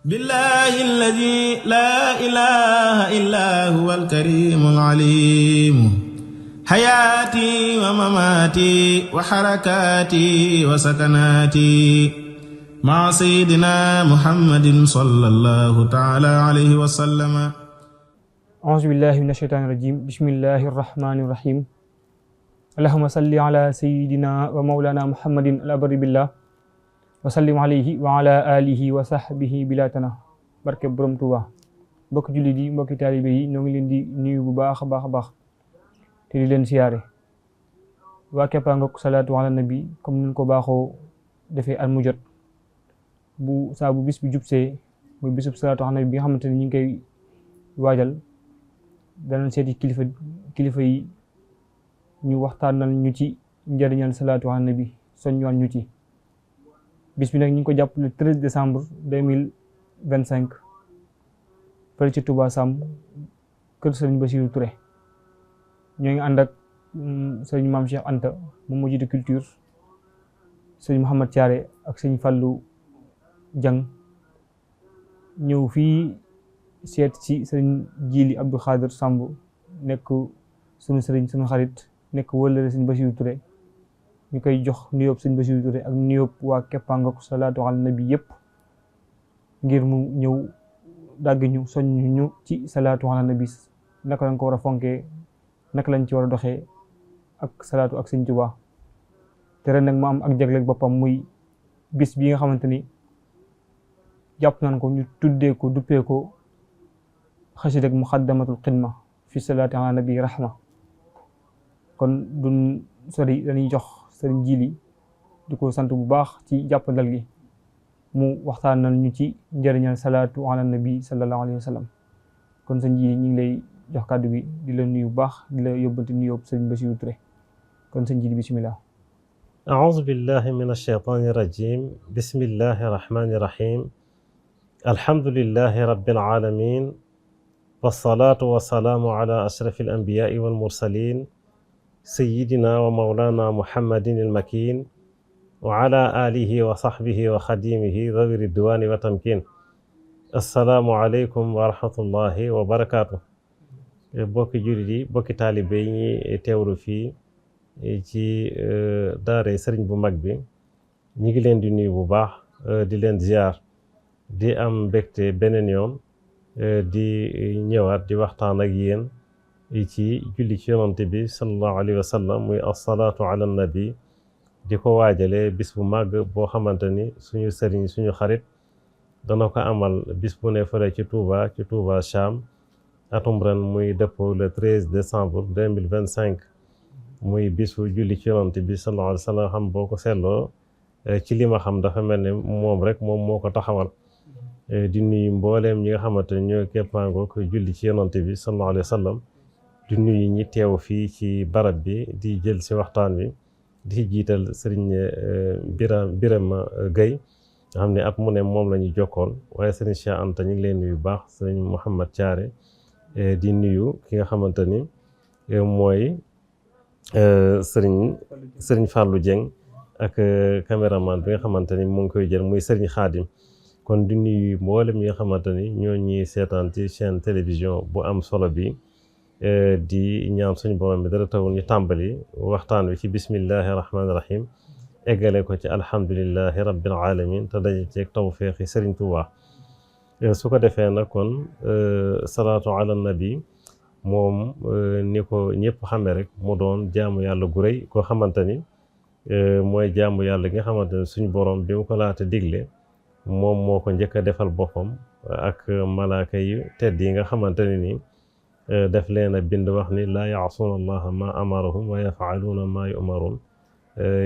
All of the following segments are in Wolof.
billahi alladi laa ilaha illa huwa alkarimu alalimu xayaati wa mamaati wa xarakaati wa sakanaati maa sayyidina muhammadin sallallahu taala alayhi wa sallama. auzu billahi min asheytaani rajim. bismillahi rahmani rahim. allahuma salli ala sayyidina wa mawlana muhammadin al abari billah wa sallim alayhi wa ala alihi wa sahbihi bilatana. barke borom Tuuba. mbokki jullit yi, mbokki taalibe yi, ñoo ngi leen di nuyu bu baax a baax a baax te di leen siyaare. waa Képpangook salaatu ala nabi comme ni ko baaxoo defee at mu jot bu saa bu bis bi jubsee muy bisub salaatu ala nabi bi nga xamante ne ñu ngi koy waajal, danañ seeti kilifa yi ñu waxtaanal ñu ci njëriñal salaatu ala nabi, soññuwaan ñu ci. bis bi nag ñu ngi ko jàpp le 13 décembre 2025 fële ci Touba Sam kër Sëriñ Bassirou Touré. ñoo ngi ànd ak sëriñ Maam Cheikh Anta moom moo jiite culture, sëriñ Mouhamad Thiaré ak sëriñ Fallou Diang ñëw fii seet ci sëriñ Jili Abdou Khadir Samb, nekk sunu sëriñ sunu xarit, nekk wëllëre sëriñ Bassirou Touré. ñu koy jox nuyoob sëriñ Bassirou Touré ak nuyoob waa Képpangook salaatu ala nabi yëpp, ngir mu ñëw dàgg ñu soññ ñu ci salaatu ala nabi, naka lañ ko war a fonkee, naka lañ ci war a doxee ak salaatu ak sëriñ Tuubaa. te ren nag mu am ak jagleeg boppam, muy bis bi nga xamante ni jàpp nañ ko ñu tuddee ko duppee ko xasida ak muxaddamatul xidma fi salaati ala nabi rahma. kon duñ sori, dañuy jox sëriñ Jili di ko sant bu baax ci jàppandal gi, mu waxtaanal ñu ci njëriñal salaatu ala nabi sallallahu alayhi wa sallam. kon sëriñ Jili ñu ngi lay jox kàddu bi, di la nuyu bu baax, di la yóbbante nuyoo sëriñ Bassirou Touré. kon sëriñ Jili bismillah. أعوذ بالله من الشيطان الرجيم. بسم الله الرحمن الرحيم. الحمد لله رب العالمين، والصلاة والسلام على أشرف الأنبياء والمرسلين، سيدنا ومولانا محمد المكين، وعلى آله وصحبه وخديمه ذوي الرضوان والتمكين. السلام عليكم ورحمة الله وبركاته. bokki jullit yi, bokki taalibe yi ñi teewlu fii ci daare sëriñ bu mag bi, ñi ngi leen di nuyu bu baax, di leen ziar, di am mbégte beneen yoon di ñëwaat di waxtaan ak yéen ci julli ci yonante bi sallallahu alayhi wa sallam, muy asalaatu ala nabi, di ko waajale bis bu màgg boo xamante ni suñu sëriñ suñu xarit dana ko amal bis bu ne fële ci Touba Cham, atum ren muy dëppoo le 13 décembre 2025, muy bisu julli ci yonante bi sallallahu alayhi wa sallam. xam boo ko seetloo ci li ma xam dafa mel ne moom moo ko taxawal. di nuyu mbooleem ñi nga xamante ne ñoo Képpangook julli ci yonante bi sallallahu alayhi wa sallam, di nuyu ñi teew fii ci barab bi di jël si waxtaan wi, di ci jiital sëriñ Birama Gueye nga xam ne at mu ne moom la ñu jokkoon, waaye sëriñ Cheikh Anta ñu ngi leen nuyu baax, sëriñ Mouhamad Thiaré, di nuyu ki nga xamante ni mooy sëriñ Fallou Dieng ak caméraman bi nga xamante ni mu ngi koy jël muy sëriñ Xaadim. kon di nuyu mboolem ñi nga xamante ni ñoo ñuy seetaan ci chaîne télévision bu am solo bi, di ñaan suñu borom bi dara tawul ñu tàmbali waxtaan wi ci bismillahi rahmaani rahim, eggale ko ci alhamdulillahi rabbil alamin, te daje ceeg tawfeexi sëriñ Tuubaa. su ko defee nag kon salaatu ala nabi moom ni ko ñëpp xamee rek mu doon jaamu yàlla gu rëy koo xamante ni mooy jaamu yàlla gi nga xamante ni suñu borom bi mu ko laata digle moom moo ko njëkk a defal boppam ak malaaka yi tedd yi nga xamante ne ni def leen a bind wax ni laa yaasuuna allaha ma amarahum wa yafaaluuna ma yumaruun.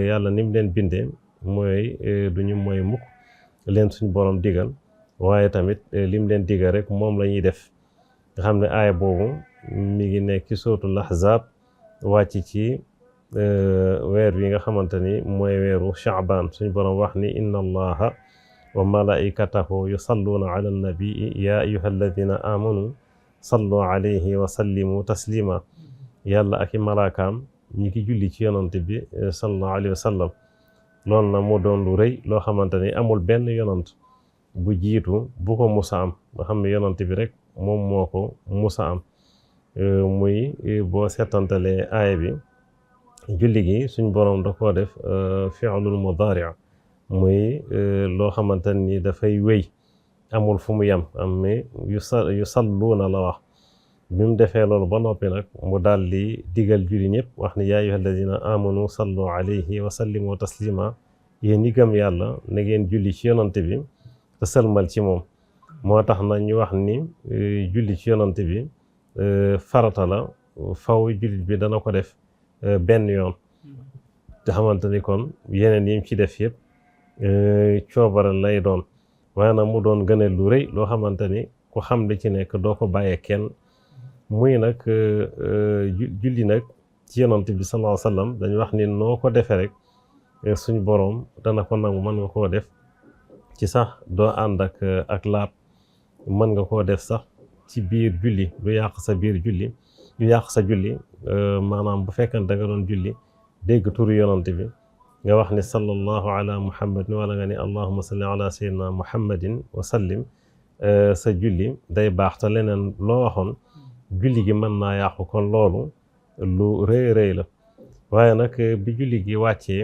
yàlla ni mu leen bindee mooy duñu mooy mukk leen suñu borom digal, waaye tamit lim leen digal rek moom la ñuy def. nga xam ne aaya boobu mi ngi nekk ci suratul ahzab, wàcc ci weer wi nga xamante ni mooy weeru Shaaban. suñu borom wax ni inna allaha wa malaikatahu yusalluuna ala nabii ya ayyuha alladina amanu sallu alayhi wa sallimu taslima. yàlla ak i malaakaam ñi ki julli ci yonante bi sallallahu alayhi wa sallam. loolu na mu doon lu rëy loo xamante ni amul benn yonant bu jiitu bu ko musa am nga xam ne yonent bi rek moom moo ko musa am muy boo seetantalee aaya bi julli gi suñ boroom da koo def fi'lul mudaari' muy loo xamante ni dafay wéy amul fu mu yem am mi yu salluuna la wax bi mu defee loolu ba noppi nag mu daal di digal julli ñëpp wax ni yaa ayyuha alladina amanu sallu alayhi wa sallimu taslima yéen ñi gëm yàlla na ngeen julli ci yonante bi te sëlmal ci moom moo tax na ñu wax ni julli ci yonante bi farata la faw jullit bi dana ko def benn yoon te xamante ni kon yeneen yim ci def yëpp coobara lay doon waaye nag mu doon gënal lu rëy loo xamante ni ku xam li ci nekk doo ko bàyyee kenn muy nag julli nag ci yonante bi sallallahu alayhi wa sallam dañu wax ni noo ko defee rek suñu boroom dana ko nangu mën nga koo def ci sax doo ànd ak laab mën nga koo def sax ci biir julli du yàq sa biir julli du yàq sa julli maanaam bu fekkante da nga doon julli dégg turu yonante bi nga wax ni sallallahu ala muhammadin wala nga ni allahumma salli ala sayyidina muhammadin wa sallim sa julli day baax te leneen loo waxoon julli gi mën naa yàqu kon loolu lu rëy rëy la waaye nag bi julli gi wàccee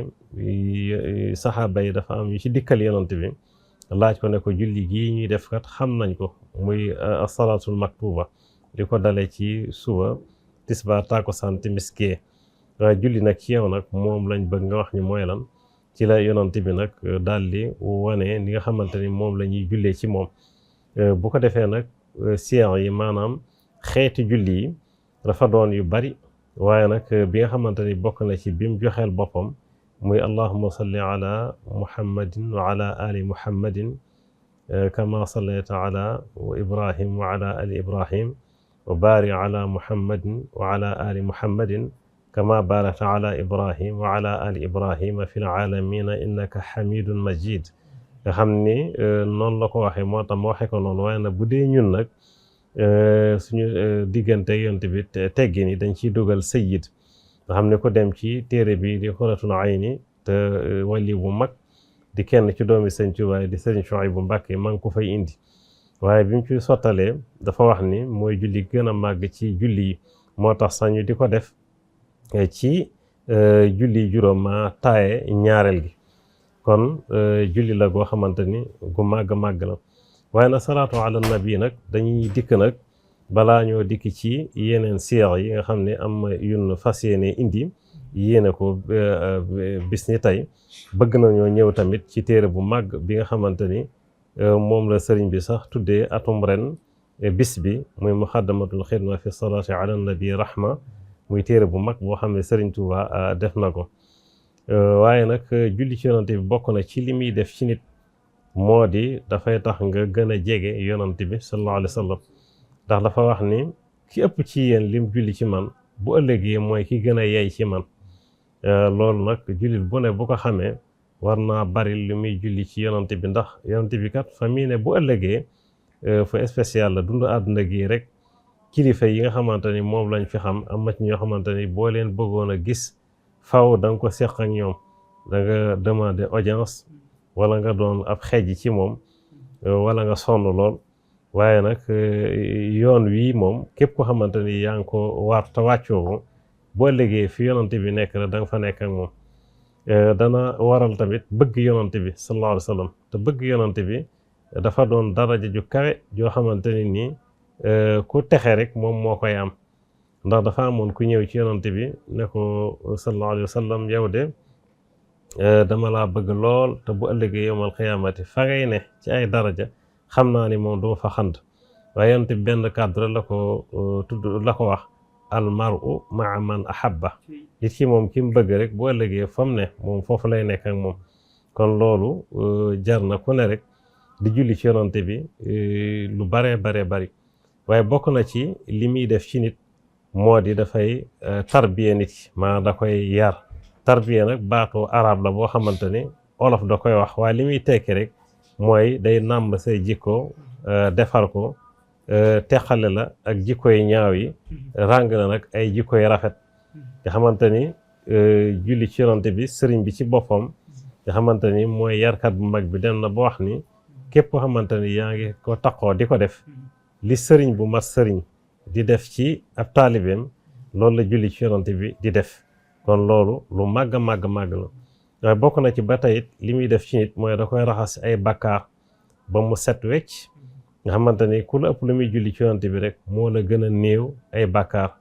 saxaaba yi dafa am yu ci dikkal yonante bi laaj ko ne ko julli gii ñuy def kat xam nañ ko muy as-salaatul maktuba li ko dale ci suba tisbaar takkusaan timis gee waaye julli nag ci yow nag moom lañ bëgg nga wax ni mooy lan ci la yonante bi nag daal di wane ni nga xamante ni moom la ñuy jullee ci moom bu ko defee nag siyaar yi maanaam xeeti julli yi dafa doon yu bari waaye nag bi nga xamante ni bokk na ci bi mu joxeel boppam muy allahumma salli ala muhammadin wa ala ali muhammadin kama sallayta ala ibrahim wa ala ali ibrahim wa barik ala muhammadin wa ala ali muhammadin kama barakta ala ibrahim wa ala ali ibrahima fi alamina innaka hamidun majid nga xam ni noonu la ko waxee moo tax ma waxee ko noonu waaye nag bu dee ñun nag suñu diggante yonte bi teggi ni dañ ciy dugal sayyid nga xam ne ko dem ci téere bi di Xuratul Ayni te wali bu mag di kenn ci doomi Sëñ Tuubaa di Sëriñ Suhaybu Mbàkke maa ngi ko fay indi waaye bi mu ci sottalee dafa wax ni mooy julli gën a màgg ci julli yi moo tax sañu di ko def ci julli juróom ma taaye ñaareel gi kon julli la goo xamante ni gu màgg la waaye nag salaatu ala nabi nag dañuy dikk nag balaa ñoo dikk ci yeneen siyaar yi nga xam ne am yun fas yéene indi yéene ko bis ni tey bëgg nañoo ñëw tamit ci téere bu màgg bi nga xamante ni moom la sëriñ bi sax tuddee atum ren bis bi muy muxaddamatul xidma fi salaati ala nabi rahma muy téere bu mag boo xam ne sëriñ Tuuba def na ko waaye nag julli ci yonante bi bokk na ci li muy def ci nit moo di dafay tax nga gën a jege yonante bi sallallahu alayhi wa sallam ndax dafa wax ni ki ëpp ci yéen lim julli ci man bu ëllëgee mooy ki gën a yey ci man loolu nag jullit bu ne bu ko xamee war naa bari li muy julli ci yonante bi ndax yonante bi kat fa mii ne bu ëllëgee fu spécial la dund àdduna gi rek kilifa yi nga xamante ni moom lañ fi xam am na ci ñoo xamante ni boo leen bëggoon a gis faw da nga ko seq ak ñoom da nga demander audience wala nga doon ab xejj ci moom wala nga sonn lool waaye nag yoon wii moom képp ko xamante ni yaa ngi ko war te wàccoo ko boo liggéey fi yonante bi nekk la da nga fa nekk ak moom dana waral tamit bëgg yonante bi sallallahu alayhi wa sallam te bëgg yonante bi dafa doon daraja ju kawe joo xamante ni nii ku texe rek moom moo koy am ndax dafa amoon ku ñëw ci yonante bi ne ko sallallahu alayhi wa sallam yow de dama laa bëgg lool te bu ëllëgee yowmal xiyaamati fa ngay ne ci ay daraja xam naa ni moom duma fa xand waaye yonante bi benn kàddu la ko tudd la ko wax al mar'u ma'a man ahabba nit ki moom ki mu bëgg rek bu ëllëgee fa mu ne moom foofu lay nekk ak moom kon loolu jar na ku ne rek di julli ci yonante bi lu baree bari waaye bokk na ci li muy def ci nit moo di dafay tarbiya nit ki maanaam da koy yar tarbiya nag baatu arab la boo xamante ni olof da koy wax waaye li muy tekki rek mooy day nàmb say jikko defar ko teqale la ak jikko yi ñaaw yi ràng na nag ay jikko yi rafet nga xamante ni julli ci yonante bi sëriñ bi ci boppam nga xamante ni mooy yarkat bu mag bi dem na ba wax ni képp koo xamante ni yaa ngi ko taqoo di ko def li sëriñ bu mat sëriñ di def ci ab taalibeem loolu la julli ci yonante bi di def kon loolu lu màgg màgg la waaye bokk na ci ba tey li muy def ci nit mooy da koy raxas ay bakkaar ba mu set wecc nga xamante ni ku la ëpp lu muy julli ci yonante bi rek moo la gën a néew ay bakkaar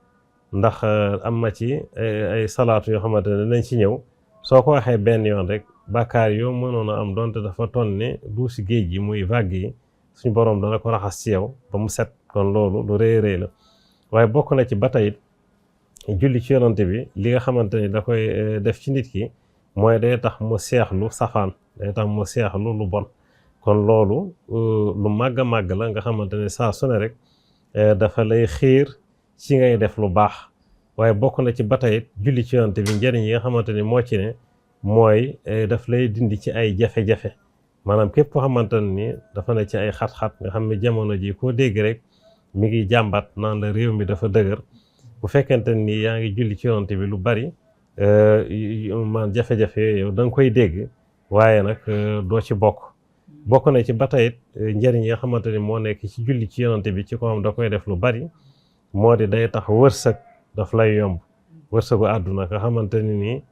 ndax am na ci ay salaatu yoo xamante ne nañ ci ñëw soo ko waxee benn yoon rek bakkaar yoo mënoon a am donte dafa toll ne duusi géej gi muy vague yi suñu boroom dana ko raxas ci yow ba mu set kon loolu lu rëy la waaye bokk na ci ba tey julli ci yonante bi li nga xamante ni da koy def ci nit ki mooy day tax mu seexlu safaan day tax mu seexlu lu bon kon loolu lu màgg a màgg la nga xamante ne saa su ne rek dafa lay xiir ci ngay def lu baax waaye bokk na ci ba tey julli ci yonante bi njëriñ yi nga xamante ni moo ci ne mooy daf lay dindi ci ay jafe-jafe maanaam képp koo xamante ni dafa ne ci ay xat-xat nga xam ne jamono ji koo dégg rek mi ngi jàmbat naan la réew mi dafa dëgër bu fekkente ni yaa ngi julli ci yonante bi lu bari man jafe-jafe yooyu yow da nga koy dégg waaye nag doo ci bokk na ci ba tey njëriñ yi nga xamante ni moo nekk ci julli ci yonante bi ci ko xam da koy def lu bari moo di day tax wërsëg daf lay yomb wërsëgu àdduna nga xamante ni nii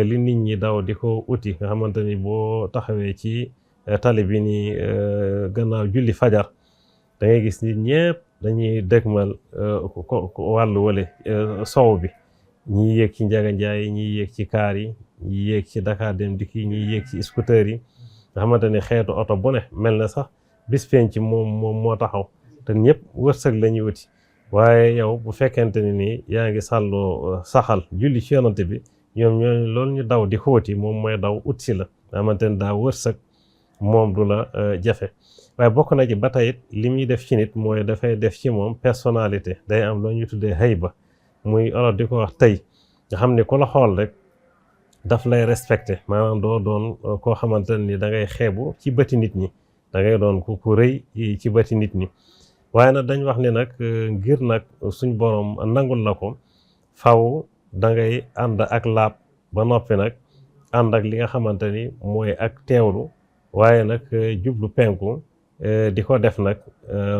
li nit ñi daw di ko uti nga xamante ni boo taxawee ci tali bi nii gannaaw julli fajar da ngay gis nit ñëpp dañuy dëgmal wàllu wale sow bi ñii yéeg ci Njaga Njaay ñii yéeg ci kaar yi ñii yéeg ci Dakar Dem Dikk yi ñii yéeg ci scooter yi nga xamante ni xeetu oto bu ne mel na sax bis penc moom moo taxaw te ñëpp wërsëg la ñuy wuti waaye yow bu fekkente ni nii yaa ngi sàlloo saxal julli ci yonante bi ñoom ñooñu loolu ñu daw di xóoti moom mooy daw ut si la nga xamante ni daa wërsëg moom du la jafe waaye bokk na ci ba tey li muy def ci nit mooy dafay def ci moom personnalité day am loo ñu tuddee hayba muy olof di ko wax tey nga xam ne ku la xool rek daf lay respecté maanaam doo doon koo xamante ni da ngay xeebu ci bëti nit ñi da ngay doon ku rëy ci bëti nit ñi waaye nag dañ wax ni nag ngir nag suñ borom nangul la ko faw da ngay ànd ak laab ba noppi nag ànd ak li nga xamante ni mooy ak teewlu waaye nag jublu penku di ko def nag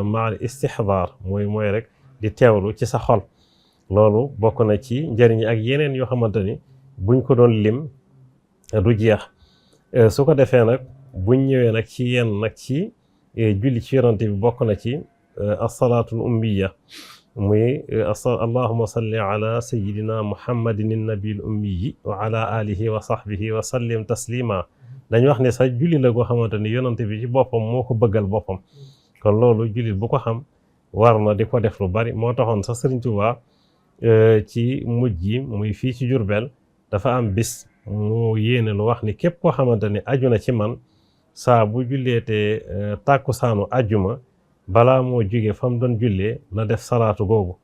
maal istixdaar mooy rek di teewlu ci sa xol loolu bokk na ci njëriñ ak yeneen yoo xamante ni buñ ko doon lim du jeex su ko defee nag buñ ñëwee nag ci yenn nag ci julli ci yonante bi bokk na ci assalaatul ummiya muy allahuma salli ala sayidina muhammadin nabil ummiyi wa ala alihi wa sahbihi wa sallim taslima dañu wax ne sax julli la goo xamante ni yonante bi ci boppam moo ko bëggal boppam kon loolu jullit bu ko xam war na di ko def lu bari moo taxoon sax Sëriñ Tuubaa ci mujj yi muy fii ci Jurbel dafa am bis mu yéene lu wax ni képp koo xamante ni aju na ci man saa bu julleetee tàkkusaanu ajjuma balaa moo jóge fa mu doon jullee na def salaatu googu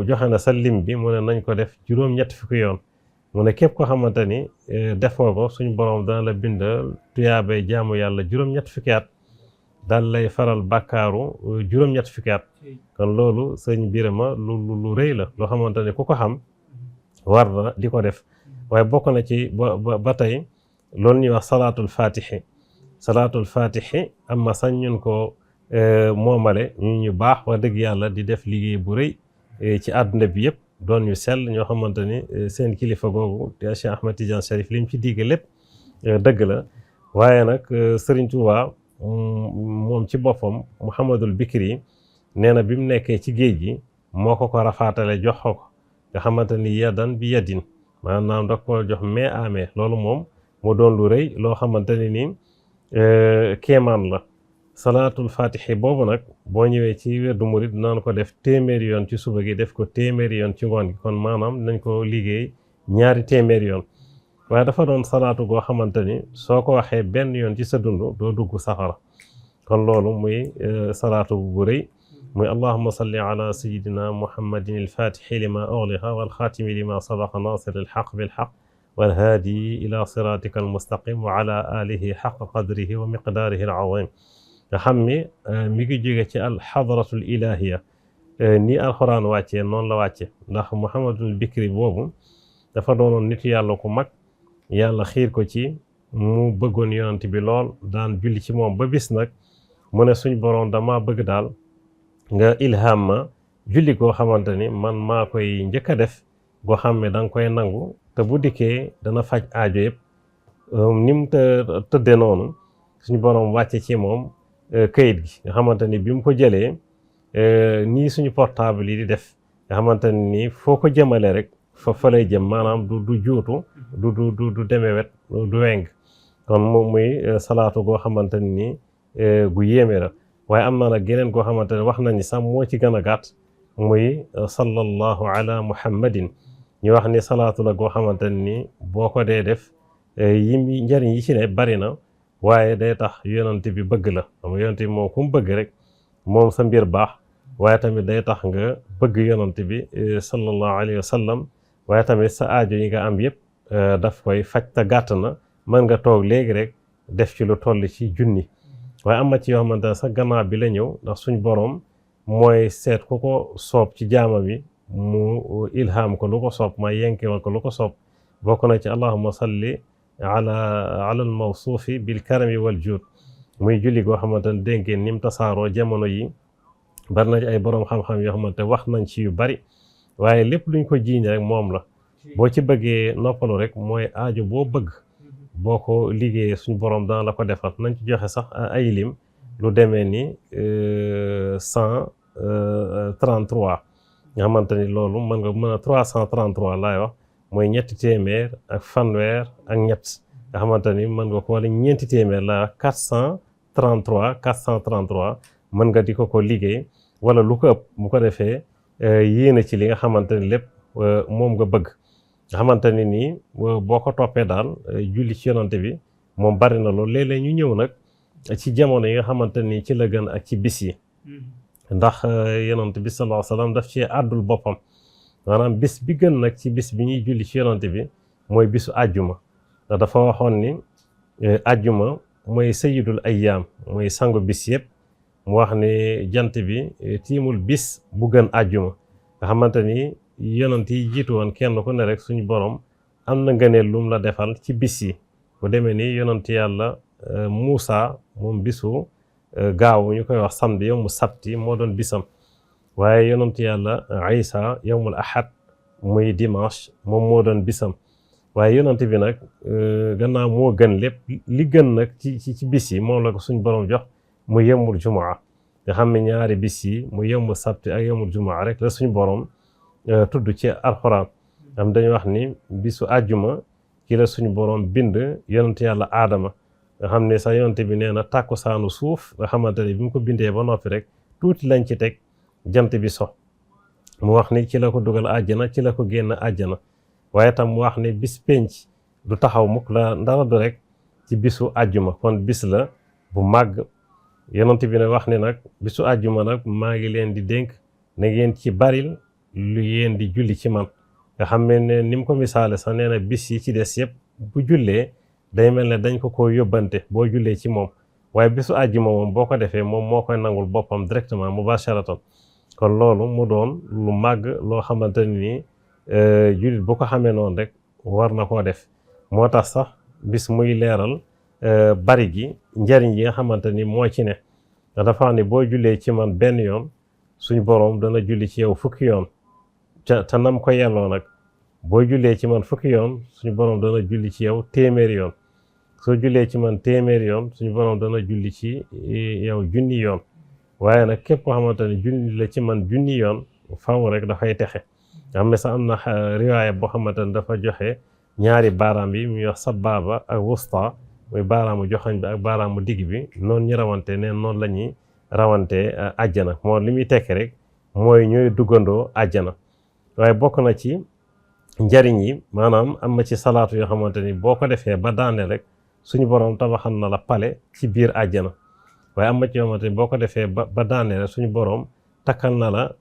joxe na sa lim bi mu ne nañ ko def juróom-ñetti fukki yoon mu ne képp koo xamante ni defoo ko suñu borom dana la bindal tuyaabay jaamu yàlla juróom-ñetti fukki at daal lay faral bàkkaaru juróom-ñetti fukki at kon loolu sëñ Birama lu rëy la loo xamante ni ku ko xam war na di ko def waaye bokk na ci ba tey loolu ñuy wax salaatul fatixi amma sañ ñun ko moomale ñu baax wax dëgg yàlla di def liggéey bu rëy ci àdduna bi yëpp doon ñu sell ñoo xamante ni seen kilifa googu te Cheikh Ahmed Tidiane Chérif li mu ci digg lépp dëgg la waaye nag Serigne Touba moom ci boppam Mouhamadul Bikri nee na bi mu nekkee ci géej gi moo ko rafaatale jox ko nga xamante ni yadan bi yadin maanaam da ko jox main à main loolu moom mu doon lu rëy loo xamante ni nii kéemaan la salaatul fatixi boobu nag boo ñëwee ci werdu murid naan ko def téeméeri yoon ci suba gi def ko téeméeri yoon ci ngoon gi kon maanaam nañ ko liggéey ñaari téeméeri yoon waaye dafa doon salaatu goo xamante ni soo ko waxee benn yoon ci sa dund doo dugg safara kon loolu muy salaatu bu rëy muy allahuma salli ala sayidina muhammadin alfatixi lima ughliqa walxaatimi lima sabaqa nasir alxaq bilxaq walhaadi ila siratika almustaqim wa ala alihi xaq qadrihi wa miqdaarihi alazim nga xam ni mi ngi jóge ci alxadratul ilahiya ni alxuraan wàccee noonu la wàcce ndax Muhammadul Bikri boobu dafa doonoon nitu yàlla ku mag yàlla xiir ko ci mu bëggoon yonent bi lool daan julli ci moom ba bis nag mu ne suñ borom dama bëgg daal nga ilham ma julli goo xamante ni man maa koy njëkk a def goo xam ne da nga koy nangu te bu dikkee dana faj aajo yëpp ni mu tëddee noonu suñu borom wàcce ci moom këyit gi nga xamante ni bi mu ko jëlee nii suñu portable yi di def nga xamante ni foo ko jëmale rek fa lay jëm maanaam du juutu du demee wet du weng kon moom muy salaatu goo xamante ni gu yéeme la waaye am na nag geneen goo xamante ne wax nañu sax moo ci gën a gàtt muy sallallahu ala muhammadin ñu wax ni salaatu la goo xamante ni boo ko dee def yi njëriñ yi ci ne bari na waaye day tax yonent bi bëgg la xam yonent bi moom ku mu bëgg rek moom sa mbir baax waaye tamit day tax nga bëgg yonent bi sallallahu alayhi wa sallam waaye tamit sa aajo yi nga am yëpp daf koy faj te gàtt na mën nga toog léegi rek def ci lu toll ci junni waaye am na ci yoo xamante ne sax gannaaw bi la ñëw ndax suñ boroom mooy seet ku ko soob ci jaama bi mu ilham ko lu ko soob ma yenkewal ko lu ko soob bokk na ci allahumma salli ala al mawsuufi bil karami wal juud muy julli goo xamante ne dégg ngeen ni mu tasaaroo jamono yi bari na ci ay boroom xam-xam yoo xamante wax nañ ci yu bari waaye lépp luñ ko jiiñ rek moom la boo ci bëggee noppalu rek mooy aajo boo bëgg boo ko liggéeyee suñu borom dana la ko defal nañ ci joxe sax ay lim lu demee ni 133 nga xamante ni loolu mën a 333 laay wax mooy ñetti téeméer ak fanweer ak ñett nga xamante ni mën nga ko wala ñeenti téeméer laay wax 433 mën nga di ko liggéey wala lu ko ëpp bu ko defee yéene ci li nga xamante ni lépp moom nga bëgg nga xamante ni nii boo ko toppee daal julli ci yonante bi moom bari na loolu léeg-léeg ñu ñëw nag ci jamono yi nga xamante ni ci la gën ak ci bis yi ndax yonante bi sallallahu alayhi wa sallam daf ci àddul boppam maanaam bis bi gën nag ci bis bi ñuy julli ci yonante bi mooy bisu àjjuma ndax dafa waxoon ni àjjuma mooy sayyidul ayyaam mooy sangu bis yëpp mu wax ni jant bi tiimul bis bu gën àjjuma nga xamante ni yonent yi jiitu woon kenn ku ne rek suñu borom am na ngëneel lum la defal ci bis yi bu demee ni yonent yàlla Muusa moom bisu gaaw ñu koy wax samedi yawmu sabti moo doon bisam waaye yonent yàlla Isa yawmul ahad muy dimanche moom moo doon bisam waaye yonent bi nag gannaaw moo gën lépp li gën nag ci bis yi moom la ko suñu borom jox mu yawmul jumaa nga xam ne ñaari bis yi mu yawmu sabti ak yawmul jumaa rek la suñu borom tudd ci alxuraan am dañu wax ni bisu àjjuma ci la suñu borom bind yonent yàlla aadama nga xam ne sax yonent bi nee na tàkkusaanu suuf nga xamante ne bi mu ko bindee ba noppi rek tuuti lañ ci teg jant bi so mu wax ni ci la ko dugal àjjana ci la ko génn àjjana waaye tam mu wax ni bis penc du taxaw mukk la ndara du rek ci bisu àjjuma kon bis la bu màgg yonent bi ne wax ni nag bisu àjjuma nag maa ngi leen di dénk na ngeen ci baril lu yéen di julli ci man nga xam ne ni mu ko misaale sax nee na bis yi ci des yëpp bu jullee day mel ne dañ ko yóbbante boo jullee ci moom waaye bisu àjjuma moom boo ko defee moom moo koy nangul boppam directement mubasharatan kon loolu mu doon lu màgg loo xamante ni jullit bu ko xamee noonu rek war na koo def moo tax sax bis muy leeral bari gi njariñ yi nga xamante ni moo ci ne nga dafa ni boo jullee ci man benn yoon suñu boroom dana julli ci yow fukki yoon te nam ko yelloo nag boo jullee ci man fukki yoon suñu boroom dana julli ci yow téeméeri yoon soo jullee ci man téeméeri yoon suñu boroom dana julli ci yow junni yoon waaye nag képp koo xamante ne julli la ci man junni yoon faw rek dafay texe am na sax am na riwaaya boo xamante ne dafa joxe ñaari baaraam yi muy wax sababa ak wusta muy baaraamu joxañ bi ak baaraamu digg bi noonu ñu rawante neen noonu la ñuy rawante àjjana moo li muy tekki rek mooy ñooy duggandoo àjjana waaye bokk na ci njariñ yi maanaam am na ci salaatu yoo xamante ni boo ko defee ba daane rek suñu borom tabaxal na la pale ci biir àjjana waaye am na ci yoo xamante ni boo ko defee ba daane rek suñu borom takkal na la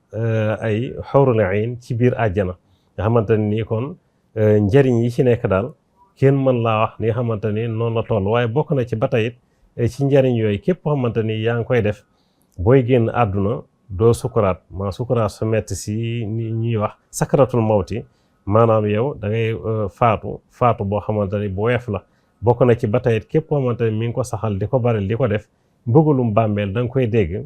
ay xawrul ayn ci biir àjjana nga xamante ni kon njariñ yi ci nekk daal kenn mën laa wax ni nga xamante ni noonu la toll waaye bokk na ci ba tey ci njariñ yooyu képp koo xamante ni yaa ngi koy def booy génn àdduna doo sukuraat maa sukuraat su metti si ni ñuy wax sakaratul mawti maanaam yow da ngay faatu boo xamante ni bu woyof la bokk na ci ba tey képp koo xamante ni mi ngi ko saxal di ko baril di ko def mbugalum bàmmeel da nga koy dégg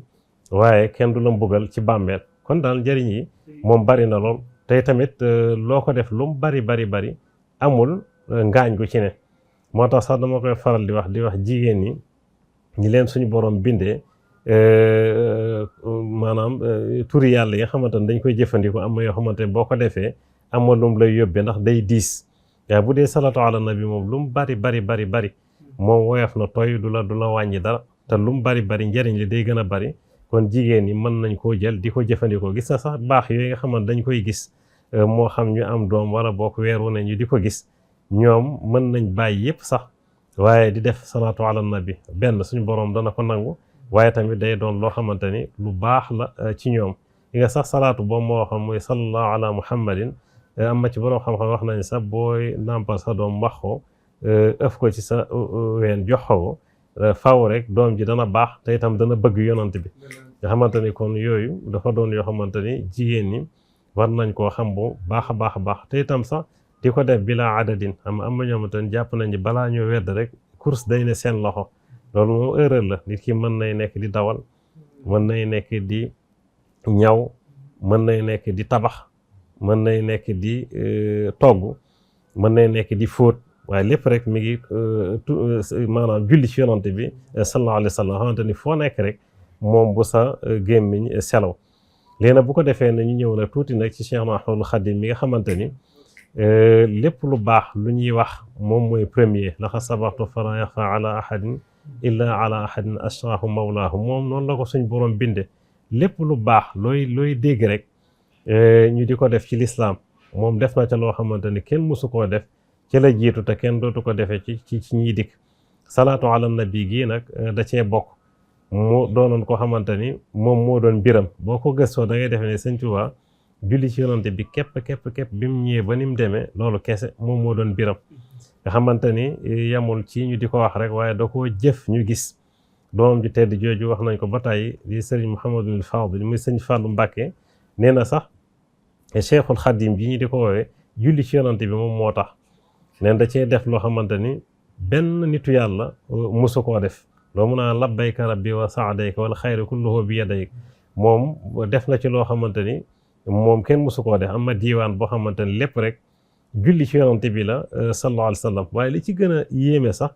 waaye kenn du la mbugal ci bàmmeel kon daal njëriñ yi moom bari na lool tey tamit loo ko def lu mu bari amul ngaañ gu ci ne moo tax sax dama koy faral di wax jigéen ñi leen suñu borom bindee maanaam turi yàlla yi nga xamante ne dañ koy jëfandikoo am na yoo xamante ne boo ko defee am na lu mu lay yóbbee ndax day diis waaye bu dee salatu ala nabi moom lu mu bari moom woyof na tooy du la wàññi dara te lu mu bari njëriñ li day gën a bari kon jigéen ñi mën nañ koo jël di ko jëfandikoo gis na sax baax yooyu nga xamante dañ koy gis moo xam ñu am doom wala bokk weer wu ne ñu di ko gis ñoom mën nañ bàyyi yëpp sax waaye di def salatu ala nabi benn suñu borom dana ko nangu waaye tamit day doon loo xamante ni lu baax la ci ñoom li nga sax salaatu boobu moo xam muy sallallahu ala muhammadin am na ci borom xam-xam wax nañ sax booy nàmpal sa doom wax ko ëf ko ci sa ween jox ko faw rek doom ji dana baax te itam dana bëgg yonant bi nga xamante ni kon yooyu dafa doon yoo xamante ni jigéen ñi war nañ koo xam bu baax a baax te itam sax di ko def bila adadin am na ñoo xamante ni jàpp nañ ni balaa ñoo wedd rek course day ne seen loxo loolu moom erreur la nit ki mën nay nekk di dawal mën nay nekk di ñaw mën nay nekk di tabax mën nay nekk di togg mën nay nekk di fóot waaye lépp rek mi ngi maanaam julli ci yonante bi sallallahu alayhi wa sallam xamante ni foo nekk rek moom bu sa gémmiñ selaw léegi nag bu ko defee ne ñu ñëw nag tuuti nag ci Cheikh Ahmadul Khadim mi nga xamante ni lépp lu baax lu ñuy wax moom mooy premier laxa sabaxtu fala yaxfa ala ahadin illa ala ahadin ashraahu mawlaahu moom noonu la ko suñ borom binde lépp lu baax looy dégg rek ñu di ko def ci lislaam moom def na ca loo xamante ni kenn mësu koo def ci la jiitu te kenn dootu ko defee ci ñiy dikk salaatu ala nabi gii nag da cee bokk mu doonoon ko xamante ni moom moo doon mbiram boo ko gëstoo da ngay defe ne Sëñ Tuubaa julli ci yonante bi képp bi mu ñëwee ba ni mu demee loolu kese moom moo doon mbiram nga xamante ni yamul ci ñu di ko wax rek waaye da koo jëf ñu gis doomam ji tedd jooju wax nañ ko ba tàyyi di sëriñ Mouhamadul Fadil muy sëñ Fàllu Mbàkke nee na sax Cheikhul Khadim ji ñu di ko woowee julli ci yonante bi moom moo tax neen da cee def loo xamante ni benn nitu yàlla musu koo def loo mun a labbayka rabbi wa saadayka wala xayru kulluhu bi yadayk moom def na ci loo xamante ni moom kenn musu koo def am na diiwaan boo xamante ni lépp rek julli ci yonante bi la sallallahu alayhi wa sallam waaye li ci gën a yéeme sax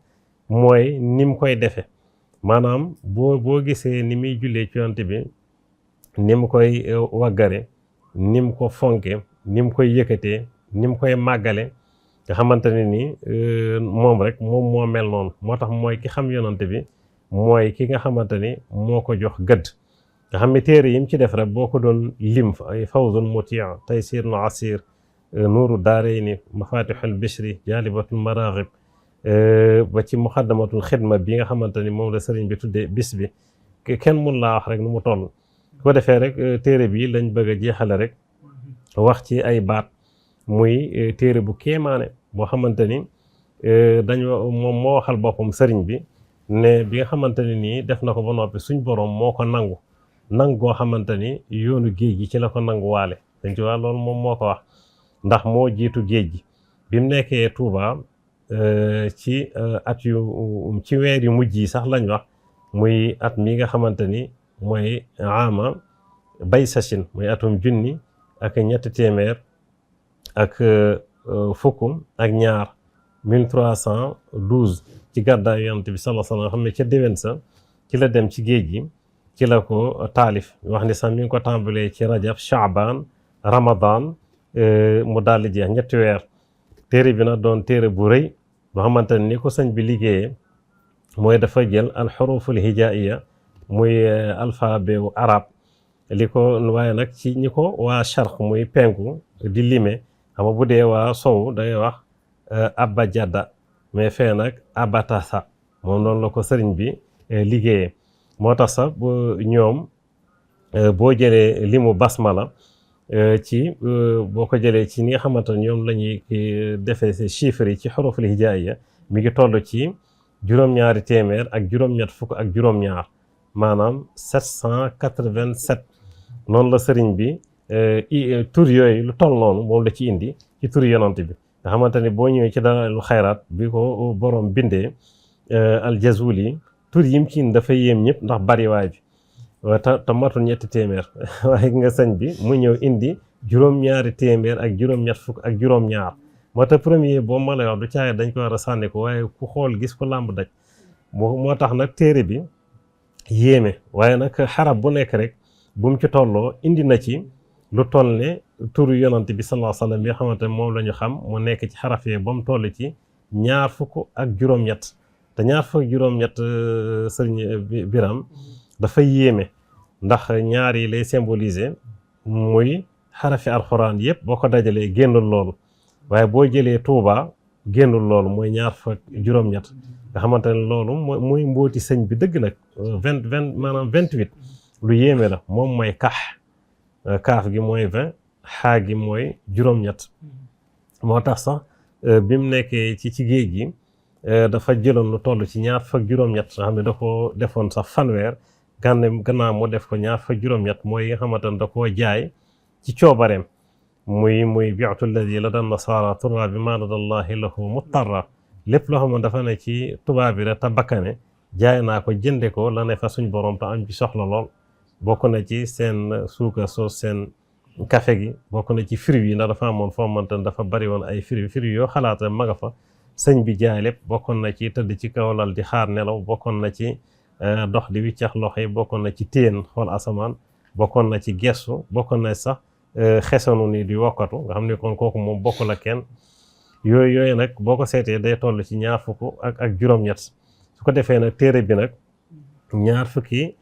mooy ni mu koy defe maanaam boo gisee ni muy jullee ci yonante bi ni mu koy waggare ni mu ko fonke ni mu koy yëkkatee ni mu koy màggale nga xamante ne ni moom rek moom moo mel noonu moo tax mooy ki xam yonante bi mooy ki nga xamante ni moo ko jox gëdd nga xam ne téere yi mu ci def rek boo ko doon lim ay fawzul mutia taysir na asir nuuru daarayni mafatihul bishri jaalibatul maraaxib ba ci muxaddamatul xidma bi nga xamante ni moom la sëriñ bi tuddee bis bi kenn mun laa wax rek nu mu toll ko defee rek téere bi lañ bëgg a jeexale rek wax ci ay baat muy téere bu kéemaane boo xamante ni moom moo waxal boppam sëriñ bi ne bi nga xamante ne nii def na ko ba noppi suñ borom moo ko nangu goo xamante ni yoonu géej gi ci la ko nanguwaale dañ ci wax loolu moom moo ko wax ndax moo jiitu géej gi bi mu nekkee Touba ci at yu ci weer yu mujj yi sax lañ wax muy at mi nga xamante ni mooy ama bay sachin muy atum junni ak ñetti téeméer ak fukk ak ñaar 1312 ci gàddaay yonent bi sallallahu alayhi wa sallam xam ne ca déwén sa ci la dem ci géej gi ci la ko taalif wax ni sax mi ngi ko tàmbalee ci rajab shaaban ramadan mu daal di jeex ñetti weer téere bi nag doon téere bu rëy boo xamante ni ko sëñ bi liggéeyee mooy dafa jël alxuruful hijaiya muy alphabet wu arab li ko waaye nag ci ñi ko waa charq muy penku di lime xam nga bu dee waa sow day wax abajada mais fee nag abatasa moom noonu la ko sëriñ bi liggéeyee moo tax sax ñoom boo jëlee limu basmala ci boo ko jëlee ci ñi nga xamante ne ñoom la ñuy defee ces chiffres yi ci xuruful hijaaiya mi ngi toll ci juróom-ñaari téeméer ak juróom-ñett fukk ak juróom-ñaar maanaam 787 noonu la sëriñ bi tur yooyu lu toll noonu moom la ci indi ci tur yonant bi nga xamante ni boo ñëwee ci dara lu xayraat bi ko borom bindee aljazuli tur yim ci dafa yéem ñëpp ndax bariwaay bi te matul ñetti téeméer waaye nga sëñ bi mu ñëw indi juróom-ñaari téeméer ak juróom-ñett fukk ak juróom-ñaar moo tax premier boo ma lay wax du caay dañ ko war a sànni ko waaye ku xool gis ko làmb daj moo tax nag téere bi yéeme waaye nag xarab bu nekk rek bu mu ci tolloo indi na ci lu toll ne turu yonant bi sallallahu alayhi wa sallam bi nga xamante ne moom la ñu xam mu nekk ci xaraf yi ba mu toll ci ñaar fukk ak juróom-ñett te ñaar fukk ak juróom-ñett sëriñ Biram dafa yéeme ndax ñaar yi lay symboliser muy xarafi alxuraan yëpp boo ko dajalee génnul loolu waaye boo jëlee Tuuba génnul loolu mooy ñaar fukk ak juróom-ñett nga xamante ne loolu mooy mbooti sëñ bi dëgg nag maanaam 28 lu yéeme la moom mooy kaaf gi mooy 20 xaa gi mooy juróom-ñett moo tax sax bi mu nekkee ci géej gi dafa jëloon lu toll ci ñaar fukk juróom-ñett nga xam ne da ko defoon sax fanweer gannaaw mu def ko ñaar fukk juróom-ñett mooy yi nga xamante ne da koo jaay ci coobareem muy bi'tu alladi la dan nasaara turra bi ma ladallahi lahu muttarra lépp loo xam ne dafa ne ci tubaab bi rek te bakkane jaay naa ko jënde ko la ne fa suñ borom te am ci soxla lool bokk na ci seen suukar soos seen café gi bokk na ci fruits yi ndax dafa amoon foo mante ne dafa bari woon ay fruits yoo xalaata ma nga fa sëñ bi jaay lépp bokkoon na ci tëdd ci kaw lal di xaar nelaw bokkoon na ci dox di wiccax loxo yi bokkoon na ci téen xool asamaan bokkoon na ci gestu bokkoon na sax xesanu ni di wokkatu nga xam ne kon kooku moom bokkul ak kenn yooyu nag boo ko seetee day toll ci ñaar fukk ak juróom-ñett su ko defee nag téere bi nag ñaar fukki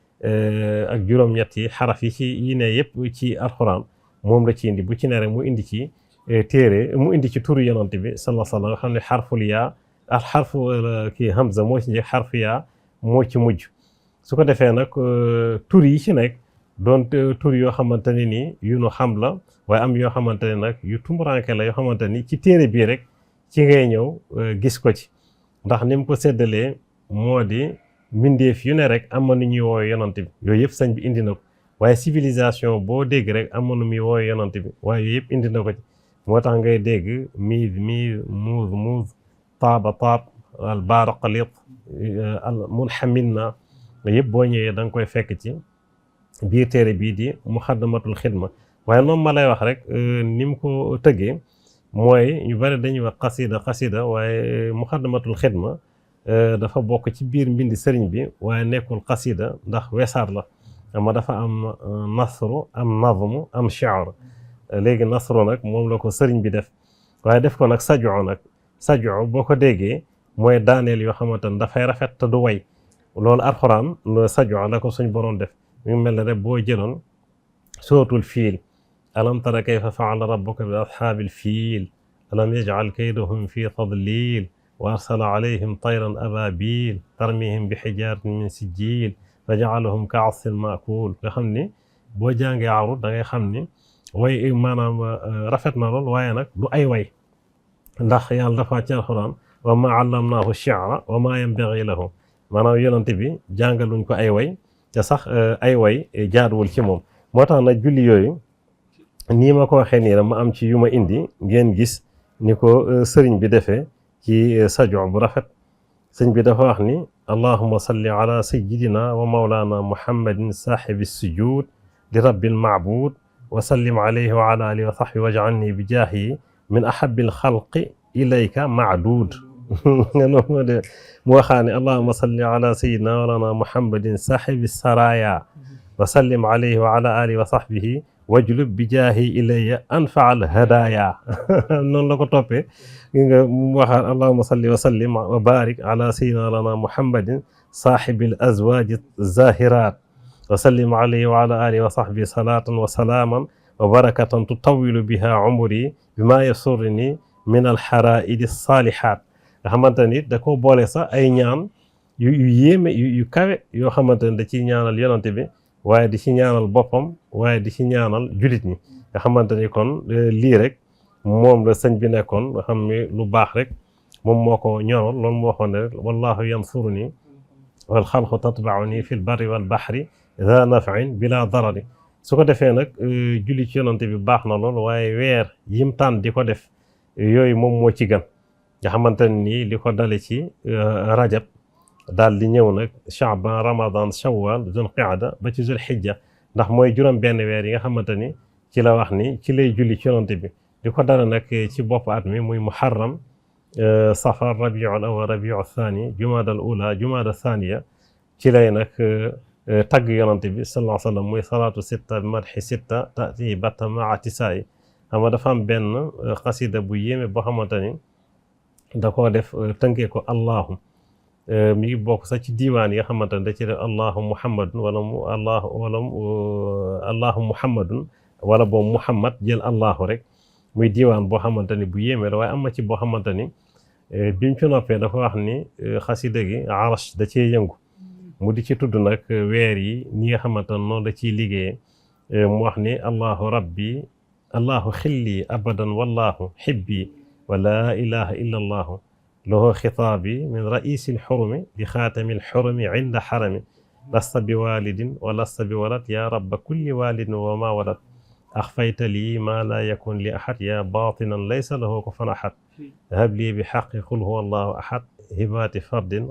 ak juróom-ñett yi xaraf yi yi ne yëpp ci alxuraan moom la ci indi bu ci ne rek mu indi ci mu indi ci turu yonante bi sallallahu alayhi wa sallam nga xam ne xarful yaa ak xarfu kii hamza moo ci njëkk xarfu yaa moo ci mujj su ko defee nag tur yi ci nekk doon tur yoo xamante ne nii yu nu xam la waaye am yoo xamante ne nag yu tumuranke la yoo xamante ni ci téere bii rek ci ngay ñëw gis ko ci ndax ni mu ko séddalee moo di mbindeef yu ne rek am na nu ñuy woowe yonante bi yooyu yëpp sëñ bi indi na ko waaye civilisation boo dégg rek am na nu muy woowe yonante bi waaye yooyu yëpp indi na ko ci moo tax ngay dégg miid muuz taab al baaraqalit al munhaminna yëpp boo ñëwee da nga koy fekk ci biir téere bii di muxaddamatul xidma waaye noonu ma lay wax rek ni mu ko tëggee mooy ñu bari dañuy wax xasida waaye muxaddamatul xidma dafa bokk ci biir mbindi sëriñ bi waaye nekkul xasida ndax wesaar la ama dafa am nasru am nazmu am shi'r léegi nasru nag moom la ko sëriñ bi def waaye def ko nag sajo boo ko déggee mooy daaneel yoo xamante ne dafay rafet te du way loolu alxuraan sajo la ko suñ boroom def mi ngi mel ne rek boo jëloon sootul fiil alam tara kayfa fa'ala rabbuka bi ashaabil fiil alam yaj'al kaydahum fi tadlil wa arsala alayhim tayran ababil tarmihim bi xijaratin min sijil fa ja'alahum ka'asfin ma'kul nga xam ni boo jàngee arut da ngay xam ni way maanaam rafet na lool waaye nag du ay way ndax yàlla dafa ci alxuraan wa ma allamnaahu shi'ra wa ma yanbaghi lahu maanaam yonante bi jàngaluñ ko ay way te sax ay way jaaduwul ci moom moo tax nag julli yooyu nii ma ko waxee nii rek ma am ci yu ma indi ngeen gis ni ko sëriñ bi defee ci sajo bu rafet sëriñ bi dafa wax ni allahumma salli ala sayyidina wa mawlana muhammadin saaxibi sujud li rabbil maabud wa sallim alayhi wa ala alihi wa sahbihi waj'alni bi jaahi min ahabbil xalqi ilayka maadud nga noonu de mu waxaa ne allahumma salli ala sayyidina wa mawlana muhammadin saaxibi saraya wa sallim alayhi wa ala alihi wa sahbihi wajlub bi jaahi ilayya anfaal hadaya noonu la ko toppee nga mu waxaat allahumma salli wa sallim wa barik ala sayyidina lana muhammadin saahibil azwaji zahirat wa sallim alayhi wa ala alihi wa sahbihi salatan wa salaman wa barakatan tutawilu biha umri bima yasurni min alxaraidi salihat nga xamante ni da ko boole sax ay ñaan yu yéeme yu kawe yoo xamante ne da ciy ñaanal yonante bi waaye di ci ñaanal boppam waaye di ci ñaanal julit ñi nga xamante ni kon lii rek moom la sëñ bi nekkoon nga xam ni lu baax rek moom moo ko ñoroon loolu moo waxoon ne rek wallahu yansuruni wal xalqu tatbauni fi l barri wal baxri za nafin bila darari su ko defee nag julli ci yonante bi baax na lool waaye weer yim tànn di ko def yooyu moom moo ci gën nga xamante ne nii li ko dale ci rajab daal di ñëw nag Shaaban Ramadan Shawwal Zul Qaada ba ci Zul Hijja ndax mooy juróom benn weer yi nga xamante ni ci la wax ni ci lay julli ci yonante bi di ko dara nag ci bopp at mi muy Muharram Safar Rabiul Awwal Rabiul Thani Jumaada al Ula Jumaada Thaniya ci lay nag tagg yonante bi sallallahu alayhi wa sallam muy salaatu sitta bi madhi sitta tati batta maa tisaayi xam nga dafa am benn xasida bu yéeme boo xamante ni da koo def tënkee ko allahu mi ngi bokk sax ci diiwaan yi nga xamante ne da ci def allahu muhammadun wala mu allahu muhammadun wala boobu muhammad jël allahu rek muy diiwaan boo xamante ni bu yéeme la waaye am na ci boo xamante ni bi mu ci noppee dafa wax ni xasida gi arash da cee yëngu mu di ci tudd nag weer yi ñi nga xamante ne noonu da ciy liggéeyee mu wax ni allahu rabbi allahu xilli abadan wallahu xibbi wa laa ilaha illa allahu lahu xitaabi min raisi lxurumi li xaatami lxurumi inda xarami lasta bi walidin wa lasta bi walad ya rabba kulli walidin wa ma walad axfayta lii ma laa yakun li ahad ya batinan laysa lahu kufuwan ahad hab lii bi xaqi qul huwa allahu ahad hibaati fardin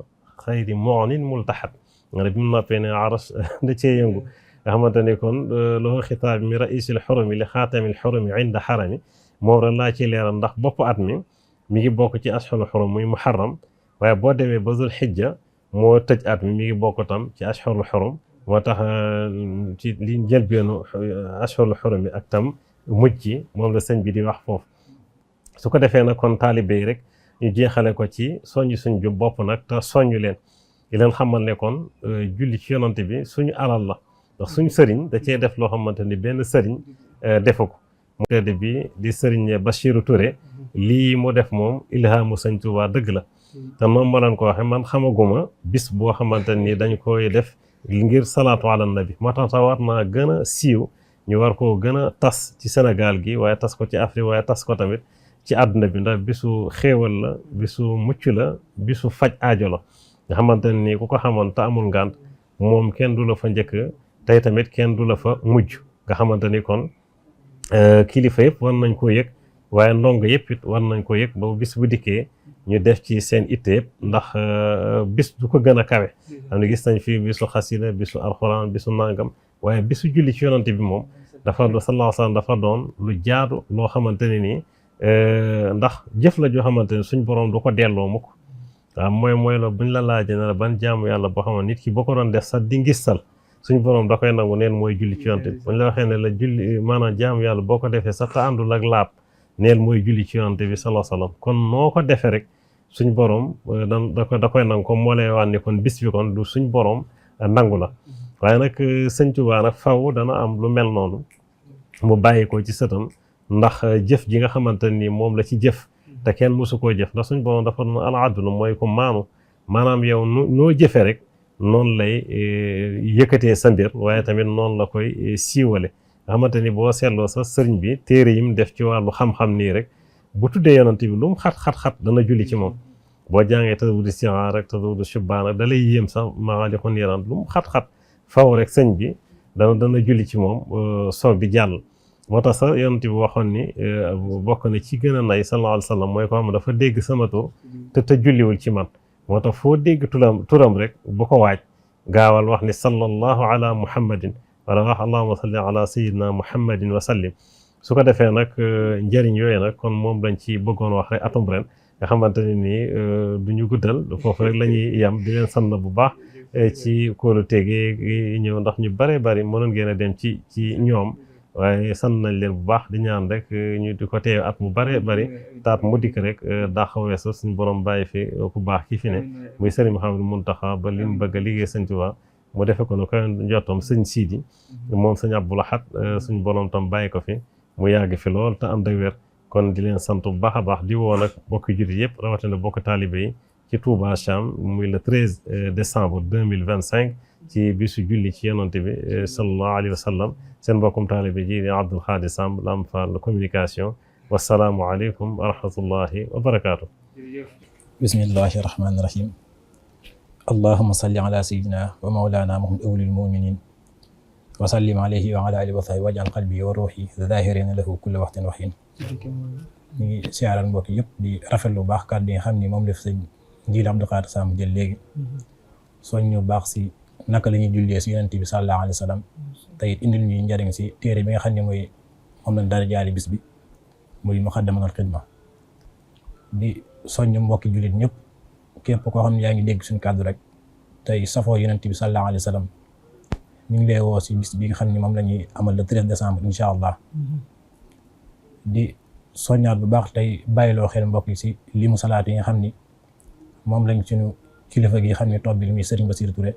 xayri mu'nin multaxad nga ne bi mu noppee ne aras da cee yëngu nga xamante ne kon lahu xitaabi min raisi lxurumi li xaatami lxurumi inda xarami moom rek laa ci leeral ndax bopp at mi ngi bokk ci ashhurul xurum muy muharram waaye boo demee ba zul xijja moo tëj at mi ngi bokk tam ci ashhurul xurum moo tax ci li njëlbeenu ashhurul xurum bi ak tam mujj ci moom la sëñ bi di wax foofu su ko defee nag kon taalibe yi rek ñu jeexale ko ci soññ suñ ju bopp nag te soññu leen di leen xamal ne kon julli ci yonante bi suñu alal la ndax suñu sëriñ da cee def loo xamante ni benn sëriñ defu ko mu tedd bi di sëriñ Bachiru Touré lii mu def moom ilhaamu sëñ Tuubaa dëgg la te moom ma leen ko waxe man xamaguma bis boo xamante ni dañ koy def ngir salaatu ala nabi moo tax war naa gën a siiw ñu war koo gën a tas ci Sénégal gi waaye tas ko ci Afrique waaye tas ko tamit ci àdduna bi ndax bisu xéewal la bisu mucc la bisu faj aajo la nga xamante ni ku ko xamoon te amul ngànt moom kenn du la fa njëkk tey tamit kenn du la fa mujj nga xamante ni kon kilifa yëpp war nañ koo yëg waaye ndongo yëpp it war nañ ko yëg ba bis bu dikkee ñu def ci seen itte yëpp ndax bis du ko gën a kawe xam ne gis nañ fi bisu xasida bisu alxuraan bisu nangam waaye bisu julli ci yonante bi moom dafa sallallahu alayhi wa sallam dafa doon lu jaadu loo xamante ne nii ndax jëf la joo xamante ne suñ borom du ko delloo mukk waaw mooy la buñ la laajee ne la ban jaamu yàlla boo xam ne nit ki boo ko doon def sax di ngistal suñ borom da koy nangu neen mooy julli ci yonante bi buñ la waxee ne la julli maanaam jaamu yàlla boo ko defee sax te àndul ak laab neel mooy julli ci yonante bi sallallahu alayhi wa sallam kon noo ko defee rek suñ borom da koy nangu comme moo lay wax ni kon bis bi kon du suñ borom nangu la waaye nag sëñ Tuubaa nag faw dana am lu mel noonu mu bàyyi ko ci sëtam ndax jëf ji nga xamante ni moom la ci jëf te kenn mosu koo jëf ndax suñ borom dafa doon al adlu mooy ko maanu maanaam yow noo jëfee rek noonu lay yëkkatee sa mbir waaye tamit noonu la koy siiwale nga xamante ni boo seetloo sa sëriñ bi téere yi mu def ci wàllu xam-xam nii rek bu tuddee yonante bi lu mu xat-xat-xat dana julli ci moom boo jàngee tasawudu sixaar rek tasawudu shubbaan rek da lay yéem sax maa di ko niiraan lu mu xat-xat faw rek sëñ bi dana julli ci moom soog di jàll moo tax sax yonante bi waxoon ni bokk na ci gën a nay sallallahu alayhi wa sallam mooy ko xam ne dafa dégg sama tur te julliwul ci man moo tax foo dégg turam rek bu ko waaj gaawal wax ni sallallahu ala muhammadin wala wax allahumma salli ala sayyidina muhammadin wa sallim su ko defee nag njëriñ yooyu nag kon moom lañ ci bëggoon wax rek atum ren nga xamante ne nii du ñu guddal foofu rek la ñuy yem di leen sant bu baax ci kóolu tegee ñëw ndax ñu bare bari mënoon ngeen a dem ci ñoom waaye sant nañ leen bu baax di ñaan rek ñu di ko teew at mu bare bari taat mu dikk rek daa xaw weesu suñu borom bàyyi fi ku baax ki fi ne muy Sëriñ Mouhamadou Mountakha ba li mu bëgg a liggéey Sëñ Tuubaa mu defe ko no koy njottam sëñ Sidi moom sëñ Abdou Lahad suñu borom tam bàyyi ko fi mu yàgg fi lool te ànd ak wér kon di leen sant bu baax a baax di woo nag bokki jullit yëpp rawatina bokk taalibe yi ci Touba Cham muy le 13 décembre 2025 ci bisu julli ci yonante bi sallallahu alayhi wa sallam seen mbokkum taalibe ji di Abdoul Khadr Samb Lamp Fall communication wasalaamu aleykum wa rahmatullahi wa barakaatu. bismillahi rahmaani rahim allahuma salli ala sayyidina wa mawlana muhammad awlil muminin wa sallim alayhi wa ala alihi wa sahbihi waj'al qalbi wa ruuhi zahirina lahu kulla waxtin wa xiin ñu ngi siyaaral mbokk yëpp di rafetlu bu baax kàddu yi nga xam ni moom la fi sëñ Jiili Abdou Khadr Samb jël léegi soññu baax si naka la ñuy jullee si yonent bi sallallahu alayhi wa sallam te it indil ñuy njëriñ si téere bi nga xam ne mooy moom lañ dara jaari bis bi muy Muxaddamatul Xidma di soññu mbokki jullit ñëpp képp koo xam ne yaa ngi dégg suñu kàddu rek tey safoo yonent bi sallallahu alayhi wa sallam ñu ngi lay woo si bis bi nga xam ne moom la ñuy amal le 13 décembre incha allah di soññaat bu baax tey bàyyiloo xel mbokk yi si limu salaat yi nga xam ni moom lañ suñu kilifa gi xam ne toog bi li muy Serigne Bassirou Touré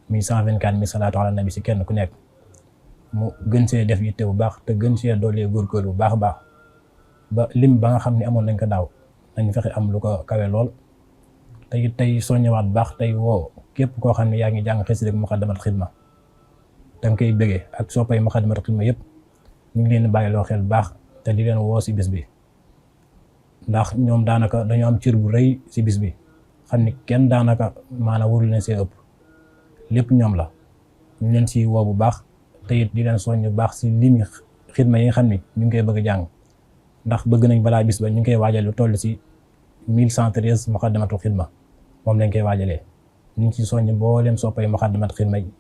muy 124 000 salaatu ala nabi si kenn ku nekk mu gën see def yitte bu baax te gën see doolee góorgóorlu bu baax a baax ba lim ba nga xam ne amoon nañ ko daaw nañ fexe am lu ko kawe lool te it tey soññewaat bu baax tey woo képp koo xam ne yaa ngi jàng xasida ak Muxaddamatul Xidma da nga koy bëggee ak soppay Muxaddamatul Xidma yëpp ñu ngi leen di bàyyiloo xel bu baax te di leen woo si bis bi ndax ñoom daanaka dañoo am cër bu rëy si bis bi xam ni kenn daanaka maanaam warul leen see ëpp lépp ñoom la ñu leen si woo bu baax te it di leen soññ bu baax si limi xidma yi nga xam ni ñu ngi koy bëgg a jàng ndax bëgg nañ balaa bis ba ñu ngi koy waajal lu toll si 1113 Muxaddamatul Xidma moom lañ koy waajalee ñu ngi ci soññ mbooleem soppay Muxaddamatul Xidma yi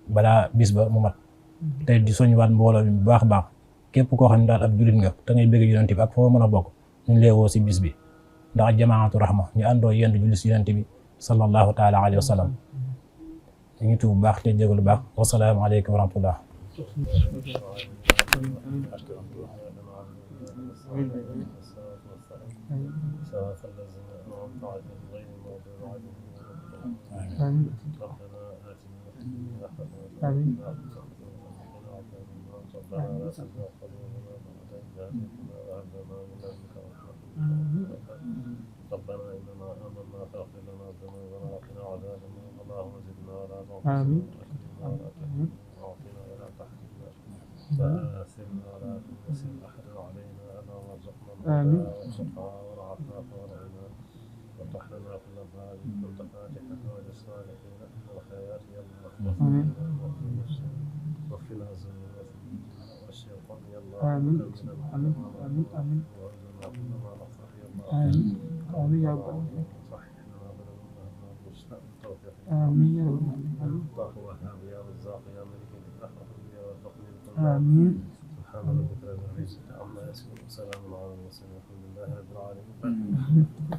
balaa bis ba mu mat te di soññwaat mbooloo mi bu baax a baax képp koo xam ne daal ab jullit nga te ngay bëgg yonent bi ak foo mën a bokk ñu ngi lay woo si bis bi ndax jamaatu rahma ñu àndoo yend julli si yonent bi sallallahu taala alayhi wa sallam ñu ngi tuub bu baax te jégalu baax wasalaamu aleykum wa rahmatullah ربنا إننا آمنا فاغفر لنا ذنوبنا وقنا عذاب النار اللهم زدنا ولا تنقصنا وعافنا ولا تحرمنا وآثرنا ولا تنسل أحدا علينا اللهم ارزقنا الهدى والتقى والعفاف والغنى وافتح لنا كل باب كنت فاتحا وللصالحين من الخيرات يا الله وفنا الذنوب والشيطان يا الله آمين آمين آمين آمين وارزقنا كل ما نصح يا الله آمين آمين يا رب العالمين آمين يا رب العالمين الله وهاب يا رزاق يا ملك الرحمة يا وفقني آمين سبحان ربك رب العزة عما يصفون وسلام على المرسلين والحمد لله رب العالمين.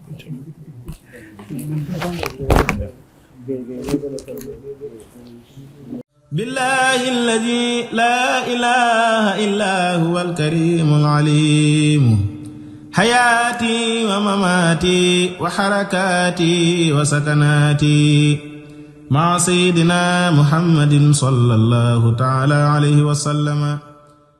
بالله الذي لا إله إلا هو الكريم العليم حياتي ومماتي وحركاتي وسكناتي مع سيدنا محمد صلى الله تعالى عليه وسلم